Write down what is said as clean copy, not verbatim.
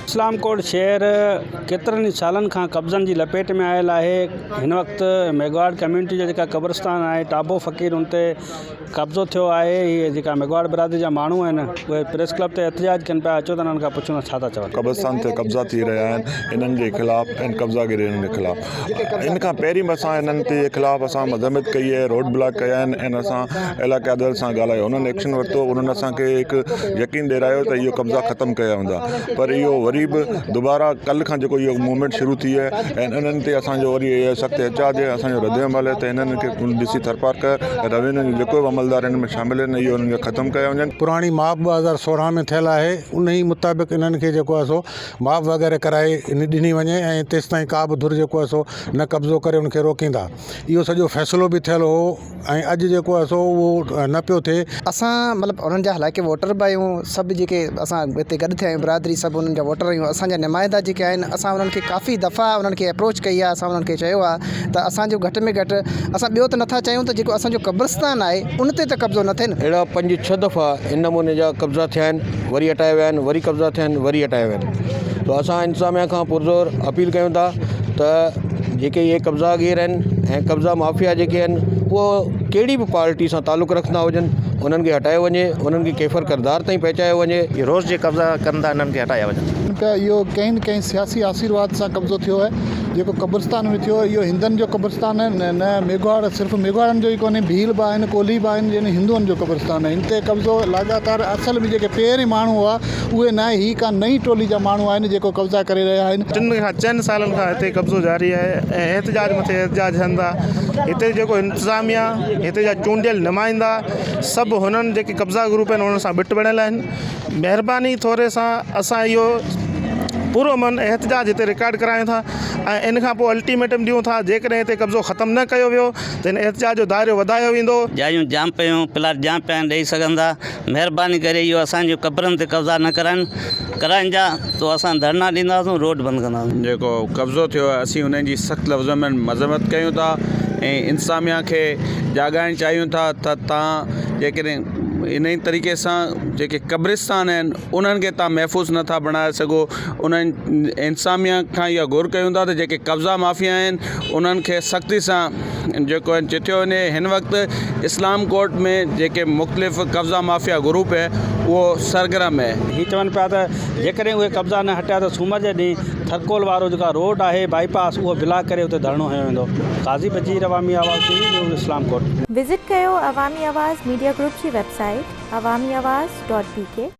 اسلام ڪوٽ شهر ڪيترن ئي سالن کان قبضن جي لپيٽ ۾ آيل آهي هن وقت ميگهواڙ ڪميونٽي جا جيڪا قبرستان آهي ٽابو فقير ان تي قبضو ٿيو آهي هي جيڪا ميگهواڙ برادري جا ماڻهو آهن اهي پريس ڪلب تي احتجاج ڪن پيا اچو ته انهن کان پڇون ته ڇا ٿا چون. قبرستان تي قبضا ٿي رهيا آهن انهن جي خلاف ۽ قبضاگيرين جي خلاف ان کان پهرين به اسان انهن تي خلاف اسان مذمت ڪئي آهي روڊ بلاڪ ڪيا آهن ۽ اسان علائقي عدالت سان ڳالهايو انهن ايڪشن ورتو انهن اسان کي هڪ يقين ڏيرايو ته اهو قبضا ختم ڪيا ويندا پر اهو وري به دوباره ڪلهه کان جيڪو اهو موومينٽ شروع ٿي آهي ۽ انهن تي اسان جو وري اهو سخت احتجاج آهي اسان جو رد عمل آهي ته انهن کي ڏسي ٿرپارڪر روينيو جو جيڪو به عملدار ان ۾ شامل آهن اهو انهن کي ختم ڪيا وڃن. پراڻي ماپ 2016 ۾ ٿيل آهي انهي مطابق انهن کي جيڪو آهي سو ماپ وغيره ڪرائي ڏني وڃي ۽ تيستائين ڪا به ڌر جيڪو آهي سو نه قبضو ڪري ان کي روڪيندا اهو سڄو فيصلو به ٿيل هو ۽ اڄ جيڪو آهي سو اهو نه پيو ٿئي. اسان مطلب انهن جا حالانڪه ووٽر به آهيون سڀ جيڪي اسان هتي گڏ ٿيا آهيون برادري سڀ انهن جا ووٽر آهيون اسان جا نمائندا جيڪي آهن اسان انهن کي ڪافي دفعا انهن کي اپروچ ڪئي آهي اسان انهن کي چيو آهي ته اسان جو گهٽ ۾ گهٽ اسان ٻيو ته نٿا چاهيون ته جيڪو اسان جو قبرستان آهي ان تي ته قبضو نه ٿئي نه. اهڙا پنج ڇهه دفعا ان نموني جا قبضا ٿيا آهن وري هٽايا ويا آهن وري قبضا ٿيا آهن وري هٽايا ويا آهن تو اسان انتظاميا کان پرزور اپيل ڪيون ٿا ته جيڪي اهي قبضا گير آهن ۽ قبضا مافيا جيڪي آهن اهو ڪهڙي به پارٽي سان تعلق رکندا هجن انهن کي هٽايو وڃي انهن کي ڪيفر ڪردار تائين پهچايو وڃي. اهي روز جي قبضا ڪن ٿا انهن کي هٽايا وڃن. ته اهو ڪنهن نه ڪنهن سياسي آشيرواد سان قبضو ٿيو آهي جيڪو قبرستان ۾ ٿيو اهو هندن جو قبرستان آهي نه نه ميگهواڙ صرف ميگهواڙن جو ئي ڪونهي ڀيل به آهن ڪولهي به آهن يعني هندوئن جو قبرستان آهي ان تي قبضو لاڳاتار اصل ۾ جيڪي پهرين ماڻهو هئا اهي نه آهي هي ڪا نئين ٽولي جا ماڻهو آهن جيڪو قبضا ڪري رهيا آهن. ٽن کان چئن سالن کان هتي قبضو جاري آهي ۽ احتجاج مٿي احتجاج ٿين ٿا هتي جيڪو انتظاميا هتي جا چونڊيل نمائندا سڀ هنن جيڪي قبضا گروپ آهن انهن سان ٻٽ بڻيل آهن مهرباني ٿوري سان اسان اهو پر امن احتجاج هتي رڪارڊ ڪرايون ٿا ۽ ان کان پوء الٽيميٽم ڏيون ٿا جيڪڏهن هتي قبضو ختم نه ڪيو ويو ته هن احتجاج جو دائرو وڌايو ويندو. جايون جام پيون پلاٽ جام پيا آهن ڏئي سگهن ٿا مهرباني ڪري اهو اسان جي قبرن تي قبضا نه ڪرائن ڪرائن جا تو اسان ڌرڻا ڏينداسون روڊ بند ڪنداسون. جيڪو قبضو ٿيو آهي اسين انهن جي سخت لفظن ۾ مذمت ڪيون ٿا ۽ انتظاميا کي جاڳائڻ چاهيون ٿا ته تان جيڪڏهن انهي طريقي سان جيڪي قبرستان آهن انهن کي تان محفوظ نٿا بڻائي سگهو انهن انتظاميا کان اها گهر ڪيون ٿا ته جيڪي قبضا مافيا آهن انهن کي سختي سان جيڪو آهن چٿيو وڃي هن وقت اسلام ڪوٽ ۾ جيڪي مختلف قبضا مافيا گروپ هي اهو سرگرم هي. هي چون پيا ته جيڪڏهن اهي قبضا نه هٽيا ته سومر جي ڏينهن ٿرڪول وارو جيڪا روڊ آهي بائي پاس اهو بلاڪ ڪري اتي ڌرڻو هنيو ويندو. Qazi Bajeer Awami Awaz T V news Islamkot. Visit ڪيو عوامي آواز ميڊيا گروپ جي website Awami Awaz dot B K.